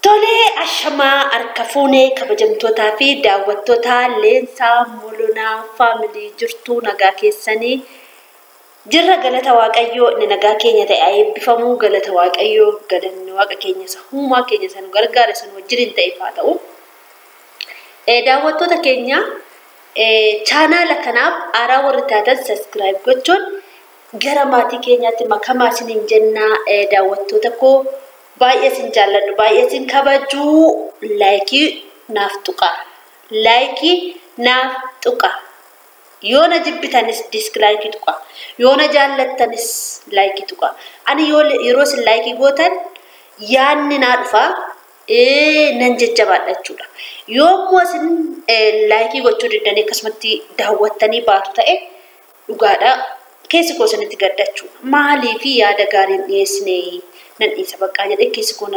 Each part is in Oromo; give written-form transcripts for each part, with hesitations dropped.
Tolee, ashamaa harka fuunee kabajamtootaa fi daawwattoota Leensaa Molonaa Faamilii jirtuu nagaa keessanii jirra. Galata Waaqayyoo, inni nagaa keenya ta'e haa eebbifamuu. Galata Waaqayyoo, galanni Waaqa keenya isa uumaa keenya isa nu gargaare isa nu wajjin ta'eef haa ta'u. Daawwattoota keenya, chaanaala kanaaf haaraa warri taatan subscribe gochuun gara maatii keenyaatti makamaa isiniin jennaa. Daawwattoota koo, baay'ee isin jaalladhu, baay'ee isin kabajuu. Like naaf tuqaa, like naaf tuqaa. Yoo na jibbitanis dislike tuqaa, yoo na jaallattanis like tuqaa. Ani yeroo isin like gootan yaadni naa dhufaa, nan jajjabaadha jechuudha. Yoo immoo isin like gochuu diddanii akkasumatti daawwattanii baatu ta'e, dhugaadha, keessi koo isinitti gaddachuudha. Maaliif yaada gaariin dhiyeessine? Nan dhiisa baqqaa jedhee keessi koo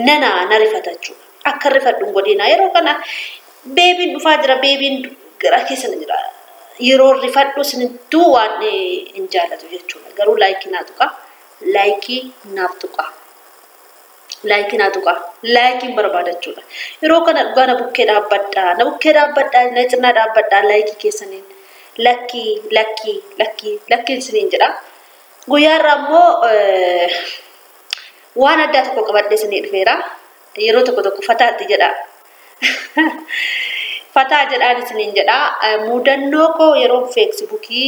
nana na rifata jechuudha. Akka rifadhu hin godhina. Yeroo kana babyn dhufaa jira, babyn garaa keessa na jira. Yeroo rifadhu isinittuu waan hin jaallatu jechuudha. Garuu like naa tuqa. Like naaf tuqa. Like naa tuqa. Likeiin barbaada jechuudha. Yeroo kana dhugaa na bukkee dhaabbadhaa. Na bukkee dhaabbadhaa. Na cinaa dhaabbadhaa like keessaniin. Lakkii, lakkii, lakkii, lakkiin isiniin jedha. Guyyaa irraa immoo waan addaa tokko qabadhee isinii dhufeera. Yeroo tokko tokko fataatti jedha. Fataa jedhaan isiniin jedha. Mudannoo koo yeroo Feesbuukii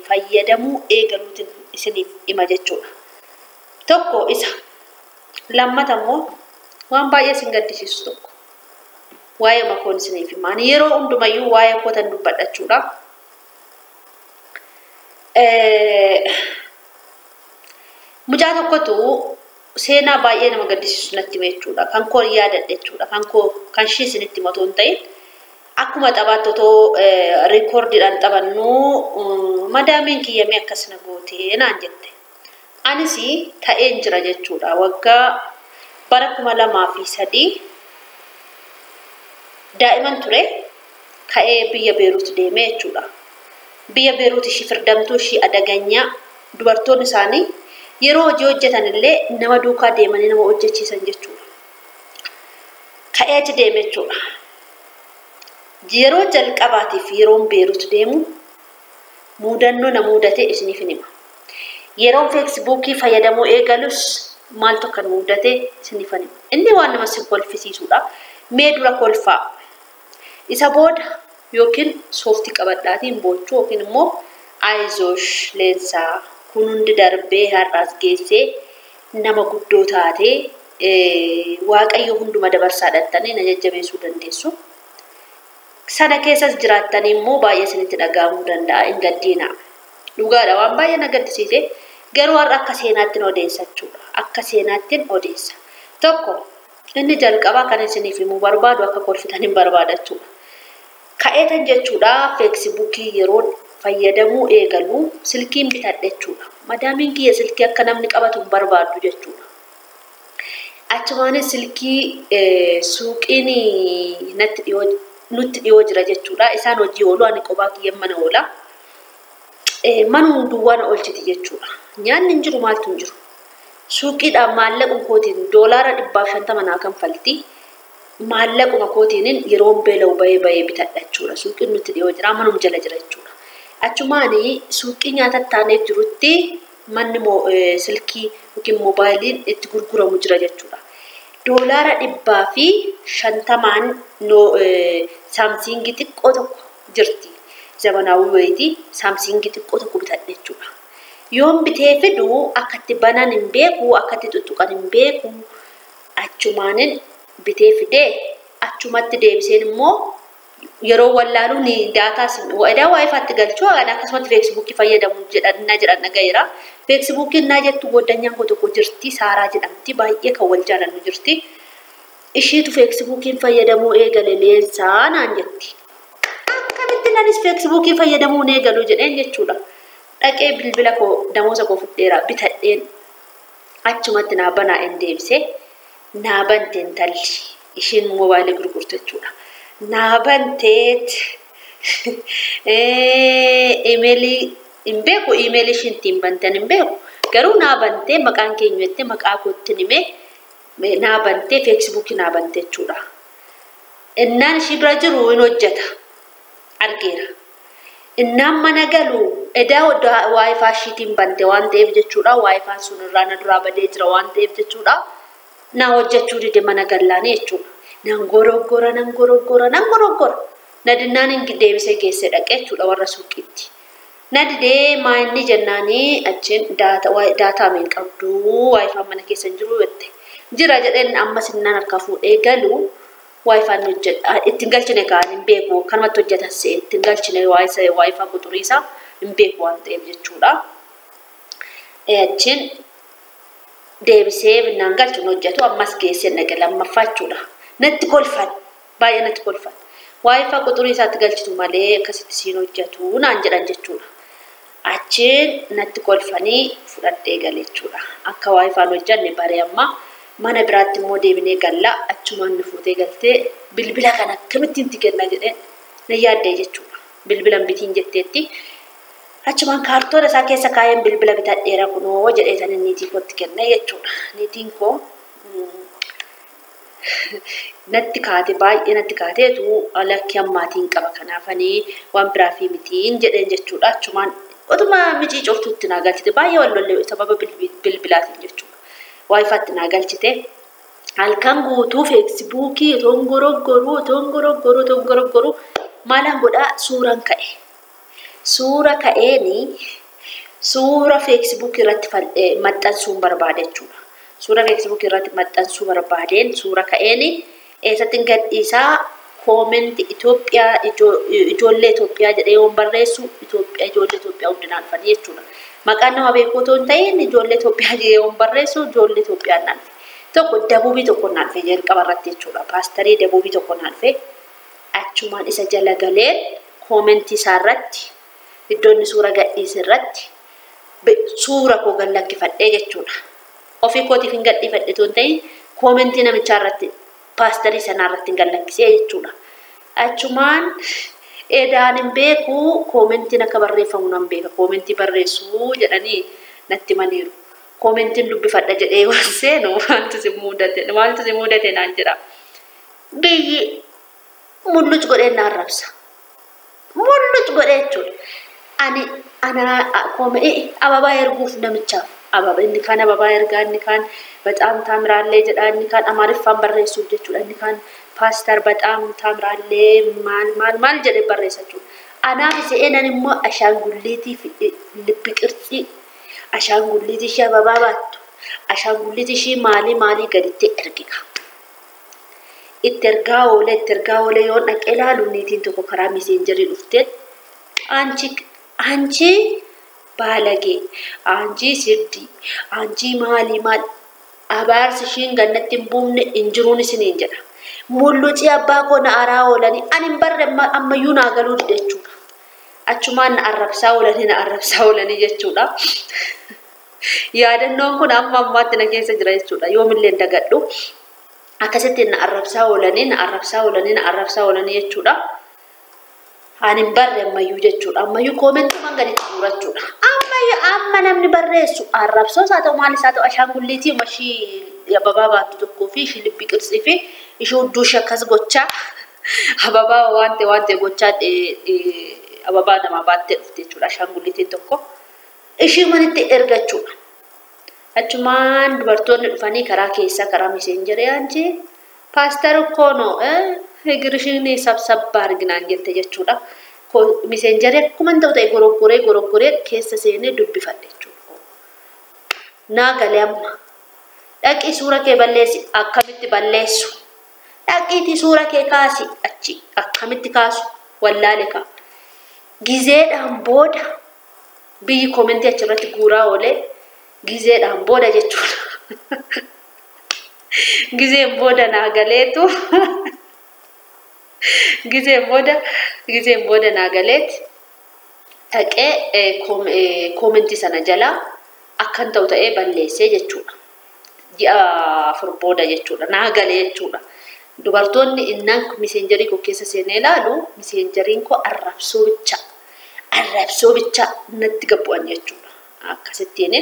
fayyadamuu eegaluutiin isiniif hima jechuudha. Tokko isa. Lammata immoo waan baay'ee isin gaddisiisu tokko. Waa'ee makoon isiniif hima. Ani yeroo hundumayyuu waa'ee kootan dubbadha jechuudha. Mucaa tokkotu seenaa baay'ee nama gaddisiisu natti hime jechuudha. Kan koo yaadadhe jechuudha. Kan koo kan ishee isinitti himatu hin ta'in, akkuma taphaatti otoo recordiidhaan taphannu madaamiin kiyyamee akkas na gootee naan jette. Anis ta'een jira jechuudha. Waggaa bara 2003 daa'iman ture, ka'ee biyya Beeruut deemee jechuudha. Biyya Beeruut ishii firdamtuu, ishii adaganyaa, dubartoonni isaanii yeroo hojii hojjetan illee nama duukaa deemanii nama hojjechiisan jechuudha. Ka'ee achi deeme jechuudha. Yeroo jalqabaatiif yeroon Beeruut deemu mudannoo na mudate isiniif hima. Yeroon Feesbuukii fayyadamuu eegalus maaltu akka mudate isiniif hima. Inni waan nama si kolfisiisudha. Mee dura kolfaa. Isa booda yookiin sooftii qabadhaatiin boochuu yookiin immoo ayizoosh Leensaa, kun hundi darbee har'aas geessee nama guddoo taatee, Waaqayyo hunduma dabarsaa dhattanii na jajjabeessuu dandeessu. Sana keessas jiraattanii immoo baay'ee isinitti dhaga'amuu danda'a, hin gaddiina. Dhugaadha, waan baay'ee na gaddisiise, garuu har'a akka seenaattiin odeessa jechuudha. Akka seenaattiin odeessa. Tokko, inni jalqabaa kan isiniif himuu barbaadu, akka kolfitan hin barbaada jechuudha. Ka'eetan jechuudha, Feesbuukii yeroo fayyadamuu eegalu silkiin bitadhe jechuudha. Madaamiin kiyya silkii akka namni qabatu hin barbaaddu jechuudha. Achumaanis silkii suuqiin natti dhiyoo, nutti dhiyoo jira jechuudha. Isaan hojii oolu, ani kophaa kiyya mana oola. Manuma duwwaa na oolchiti jechuudha. Nyaanni hin jiru, maaltu hin jiru. Suuqiidhaan maallaquma kootiin $150 naa kanfalti. Maallaquma kootiin yeroon beela'u bahee bahee bitadha jechuudha. Suuqiin nutti dhiyoo jira, manuma jala jira jechuudha. Achumaani suuqii nyaata taaneef jirutti manni silkii yookiin moobaayiliin itti gurguramu jira jechuudha. $150n Samsungii xiqqoo tokko jirti. Zamanaawii wayitii Samsungii xiqqoo tokko bitadhe jechuudha. Yoon bitee fidu akkatti banan hin beeku, akkatti tuttuqan hin beeku. Achumaanin bitee fidee achumatti deebiseen immoo yeroo wallaaluu ni data edaa WiFitti galchuu akkasumatti Feesbuukii fayyadamu jedhan na jedhan dhagayeera. Feesbuukiin naa jettu goddanyaan koo tokko jirti, Saaraa jedhamti, baay'ee kan wal jaalannu jirti. Ishiitu Feesbuukiin fayyadamuu eegale Leensaa naan jetti. Akkamitti anis Feesbuukii fayyadamuu eegalu jedheen jechuudha. Dhaqee bilbila koo damoosa koo fudheera, bitadheen achumatti naa banaa hin deebisee, naa bante intalli ishiin moobaayilii gurgurtu jechuudha. Naa banteet imeelii hin beeku, imeelii ishiin ittiin bantan hin beeku. Garuu naa bantee maqaan keenya jettee maqaa kootti himee. Naa bantee feesbuukii naa bantee jechuudha. Innaan ishii bira jiru hin hojjeta argeera. Innaan mana galu edaa waayifaa ishiitiin bante waan ta'eef jechuudha. Waayifaan sun irraa na duraa badee jira waan ta'eef jechuudha. Na hojjechuu dide mana gallaanii jechuudha. Nan goroggora nan goroggora nan goroggora. Na dinnaan hin deebisee geessee dhaqee jechuudha warra suuqiitti. Na didee maa inni jennaanii achiin daataa hin qabdu waayifaan mana keessa hin jiru jette. Jira jedheen ammas innaan harkaa fuudhee galu waayifaan hojjedha ittiin galchine kaan hin beeku kanumatti hojjetan se'e ittiin galchine waayifaa quxurii isaa hin beeku waan ta'eef jechuudha. Achiin deebisee innaan galchu hojjetu ammas geessee dhaqe lammaffaa jechuudha. Natti kolfan baay'ee natti kolfan. Waayifaa quxurii isaatti galchitu malee akkasitti siin hojjetu naan jedhan jechuudha. Achiin natti kolfanii fudhadhee gale jechuudha. Akka waayifaan hojjanne baree amma mana biraatti immoo deebinee gallaa achumaan nu fuutee galtee bilbila kana akkamittiin itti kenna jedheen na yaaddee jechuudha. Bilbilan bitiin jetteetti achumaan kaartoona isaa keessa kaayeen bilbila bitadheera kunoo jedhee sanin niitii kootti kenne jechuudha. Niitiin koo natti kaate baay'ee natti kaateetu lakki ammaatiin qaba kanaafanii waan biraa fi mitiin jedheen jechuudha. Achumaan otuma micii coftuutti naa galchite baay'ee wal lolle sababa bilbilaatiin jechuudha. Waayifaatti naa galchite halkan guutuu feesbuukii otoon goroggoruu otoon goroggoruu otoon goroggoruu maalaan godhaa suuraan ka'e. Suura ka'eeni suura feesbuukii irratti maxxansuun barbaade jechuudha. Suura feesbuukii irratti maxxansuu barbaadeen suura ka'eeni eessatti gadhiisaa koomenti Itoophiyaa ijoollee Itoophiyaa jedhee yoon barreessu Itoophiyaa ijoollee Itoophiyaa hundinaan dhufanii jechuudha. Maqaan nama beekuu otoo hin ta'in ijoollee Itoophiyaa jedhee yoon barreessu ijoollee Itoophiyaa naan dhufe. Tokko dabuubii tokko naan dhufe jalqaba irratti jechuudha. Paastarii dabuubii tokko naan dhufe achumaan isa jala galeen koomentii isaa irratti iddoo inni suura gadhiise irratti suura koo gad lakkifadhee jechuudha. Ofii kootiif hin gadhiifadhe otoo hin ta'in koomentii namichaa irratti paastarii sanaa irratti hin gad lakkisee jechuudha. Achumaan edaan hin beeku koomentiin akka barreeffamu nan beeka. Koomentii barreessuu jedhanii natti himaniiru. Koomentiin dubbifadha jedhee waan seenu maaltu si mudate maaltu si mudate naan jedha. Biyyi mulluc godhee na arrabsa. Mulluc godhee jechuudha. Ani ana ababaa erguuf namichaaf ababa inni kaan ababaa ergaa inni kaan በጣም ታምራለህ jedha inni kaan amaariffaan barreessuuf jechuudha inni kaan ፓስተር በጣም ታምራለህ maal maal maal jedhe barreessa jechuudha. Anaaf seenan immoo ashaangulliitii fi libbi qirtsii ashaangulliitii ishee ababaa baattu ashaangulliitii ishee maalii maalii gaditti ergika. Itti ergaa oolee itti ergaa oolee yoon dhaqee ilaalu niitiin tokko karaa miseenjarii dhuftee anchi anchi baalagee anchi siddii anchi maalii maal abaarsi ishiin gannatti hin buufne hin jiruun isiniin jedha. Mullucii abbaa koo na araa oolanii ani hin barre ammayyuu naa galuu dide jechuudha. Achumaan na arrabsaa oolanii na arrabsaa oolanii jechuudha. Yaadannoon kun amma ammaatti na keessa jira jechuudha. Yoomillee hin dagadhu. Akkasitti na arrabsaa oolanii na arrabsaa oolanii na arrabsaa oolanii jechuudha. Ani hin barre ammayyuu jechuudha. Ammayyuu koomentumaan gaditti guurachuudha. Ammayyuu amma namni barreessu arrabsoos haa ta'u maalis haa ta'u ashaangulliitii ishii ababaa baattu tokkoo fi ishii libbi qirtsii fi ishii hudduu ishee akkas gochaa ababaa waan ta'e waan ta'e gochaa ababaa namaa baattee dhufte jechuudha ashaangulliitiin tokko. Ishii manitti ergachuudha. Achumaan dubartoonni dhufanii karaa keessaa karaa miseenjarii anchi paastar koonoo እግርሽን ሰብሰብ አድርግናን jette jechuudha. Miseenjarii akkuma ta'u ta'e goroggoree goroggoree keessa seenee dubbifadhe jechuudha. Naa galee amma dhaqii suura kee balleessi akkamitti balleessu dhaqiitii suura kee kaasi achi akkamitti kaasu wallaale kaa. Gizeedhaan booda biyyi koomentii achirratti guuraa oolee gizeedhaan booda jechuudha. Gizeen booda naa galeetu giseen booda naa galeeti dhaqee koomentii sana jalaa akkan ta'u ta'ee balleessee jechuudha. Ji'a afur booda jechuudha. Naa galee jechuudha. Dubartoonni innaan miseenjarii koo keessa seenee ilaalu miseenjariin koo arrabsoo bicha arrabsoo bicha natti gabbu'an jechuudha. Akkasittiin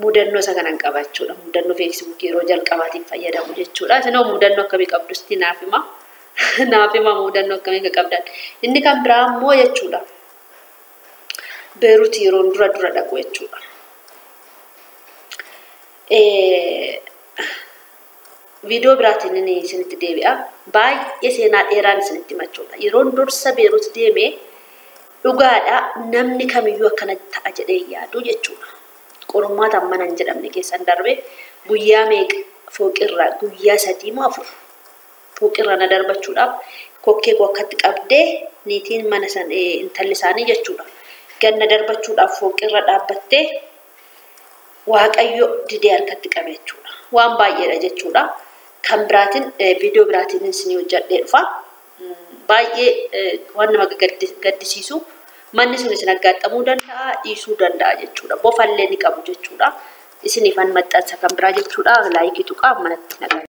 Mudannoo isa kanan qaba jechuudha. Mudannoo feesbuukii yeroo jalqabaatiif fayyadamu jechuudha. Isinoo mudannoo akkamii qabdusti naaf hima. Naaf hima mudannoo akkamii akka qabdan. Inni kan biraa immoo jechuudha. Beeruut yeroon dura dura dhaqu jechuudha. Viidiyoo biraatiin inni isinitti deebi'a. Baay'ee seenaa dheeraan isinitti himachuudha. Yeroon dursa Beeruut deeme dhugaadha namni kamiyyuu akkana ta'a jedhee yaadu jechuudha. Qormaata mana hin jedhamne keessan darbe guyyaa meeqa fooqirraa guyyaa 3 moo 4 fooqirraa na darbachuudhaaf kokkee koo akkatti qabdee niitiin mana san intalli isaanii jechuudha. Ganna darbachuudhaaf fooqirra dhaabbattee Waaqayyo didee harkatti qabe jechuudha. Waan baay'eedha jechuudha. Kan biraatiin viidiyoo biraatiin isinii hojjedhee dhufa. Baay'ee waan nama gaddisiisu manni sun isin aggaattamuu danda'a, dhiisuu danda'a jechuudha. Bofallee ni qabu jechuudha. Isiniifan maxxansa kan biraa jechuudha. Laayikii tuqaa manatti nagaa.